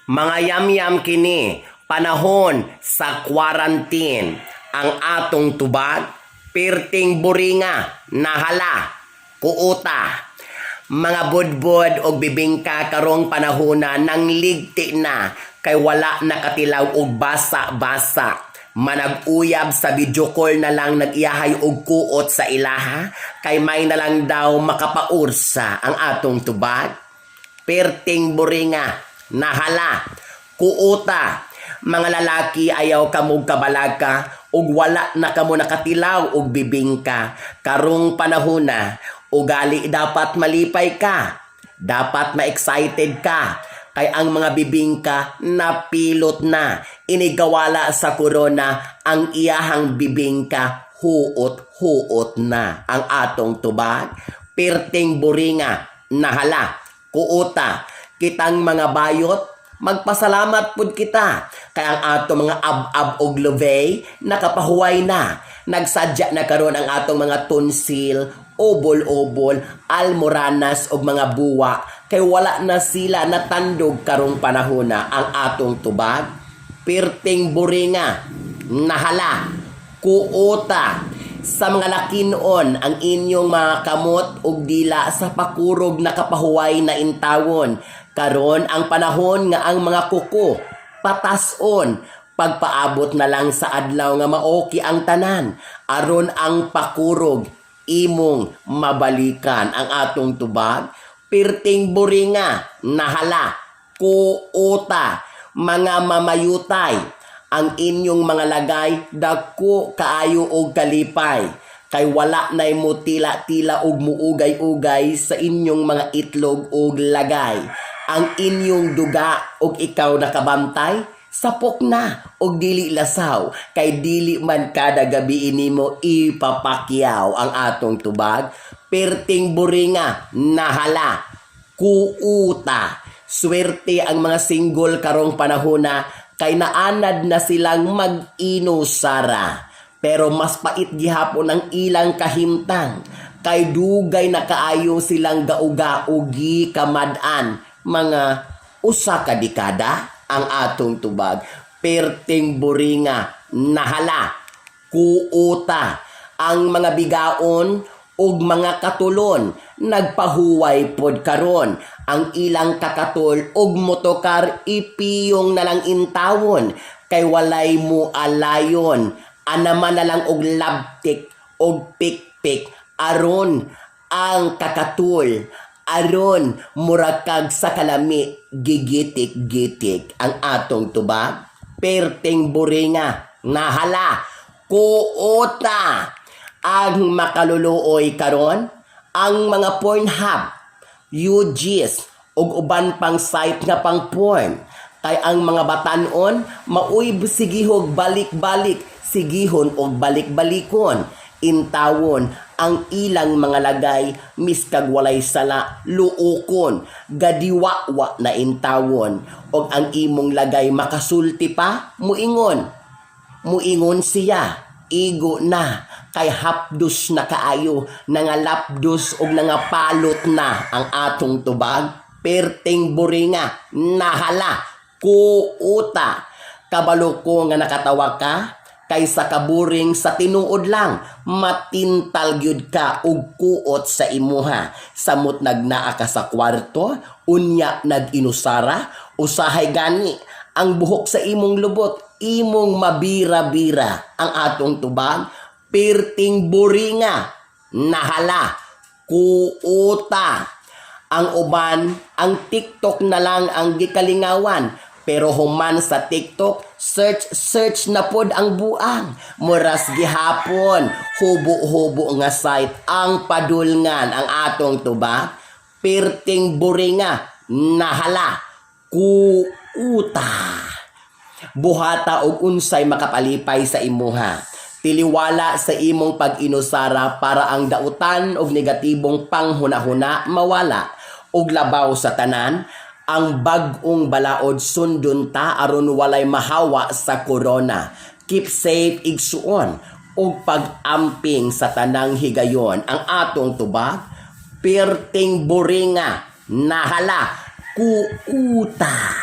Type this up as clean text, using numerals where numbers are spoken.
Mga yamyam kini panahon sa quarantine. Ang atong tubag, pirting buringa, nahala, kuuta. Mga budbud og bibingka karong panahona nang ligti na kay wala nakatilaw og basa-basa. Manag-uyab sa video call na lang, nag-iyahay og kuot sa ilaha kay may na lang daw makapaursa. Ang atong tubag, perting buringa, nahala, kuuta. Mga lalaki, ayaw kamog kabalaka ug wala na kamo nakatilaw og bibingka karong panahona. Ugali dapat malipay ka, dapat ma-excited ka kay ang mga bibingka napilot na. Inigawala sa corona, ang iyahang bibingka huot-huot na. Ang atong tubag, pirting buringa, nahala, kuuta. Kitang mga bayot, magpasalamat pud kita kay ang ato mga ab-ab og luvey nakapahuway na. Nagsadya na karon ang atong mga tonsil, obol-obol, almoranas og mga buwa kay wala na sila natandog karong panahona. Ang atong tubag, pirting buringa, nahala, kuuta. Sa mga lakinon, ang inyong mga kamot ug dila sa pakurog nakapahuway na intawon. Karon ang panahon nga ang mga kuko patason. Pagpaabot na lang sa adlaw nga maoki ang tanan aron ang pakurog imong mabalikan. Ang atong tubag, pirting buringa, nahala, kuuta. Mga mamayutay, ang inyong mga lagay dako kaayo og kalipay kay wala nay mo tila-tila og muugay-ugay sa inyong mga itlog og lagay. Ang inyong duga og ikaw nakabantay, sapok na og dili lasaw kay dili man kada gabi nimo ipapakyaw. Ang atong tubag, perting buringa, nahala, kuuta. Swerte ang mga single karong panahona kay naanad na silang mag-inusara. Pero mas pait gihapon ang ilang kahimtang kay dugay na kaayo silang gauga-ugi kamad-an, mga 1 ka dekada. Ang atong tubag, perting buringa, nahala, kuuta. Ang mga bigaon ug mga katulon nagpahuway pod karon. Ang ilang kakatol ug motokar ipiyong na lang intawon kay walay mo alayon. Anaman na lang og labtik og pikpik aron ang kakatul aron murakag sa kalami gigitik-gitik. Ang atong tubag, perting buringa, nahala, kuota. Ang makaluluoy karon, ang mga Pornhub, UGs ug uban pang site nga pang porn kay ang mga batanon maoy sigihog balik-balik, sigihon og balik-balikon intawon ang ilang mga lagay. Miskag walay sala, luokon, gadiwawa na intawon. Og ang imong lagay makasulti pa, muingon muingon siya, igo na kay hapdos na kaayo, nangalapdos og nangapalot na. Ang atong tubag, perting buringa, nahala, kuuta. Kabalo ko nga nakatawa ka kay sa kaburing sa tinuod lang matintal gyud ka og kuot sa imuha. Samot nagnaa ka sa kwarto, unya nag-inusara, usahay gani ang buhok sa imong lubot imong mabira-bira. Ang atong tubag, pirting buringa, nahala, kuuta. Ang uban, ang TikTok na lang ang gikalingawan. Pero human sa TikTok, search search na pod ang buang. Muras gihapon, hubo-hubo nga site ang padulngan. Ang atong tubag, pirting buringa, nahala, kuuta. Buhata og unsay makapalipay sa imuha. Tiliwala sa imong pag-inusara para ang dautan og negatibong panghunahuna mawala. Og labaw sa tanan, ang bag-ong balaod sundon ta aron walay mahawa sa corona. Keep safe, igsuon, ug pag-amping sa tanang higayon. Ang atong tubag, pirting buringa, nahala, kuuta.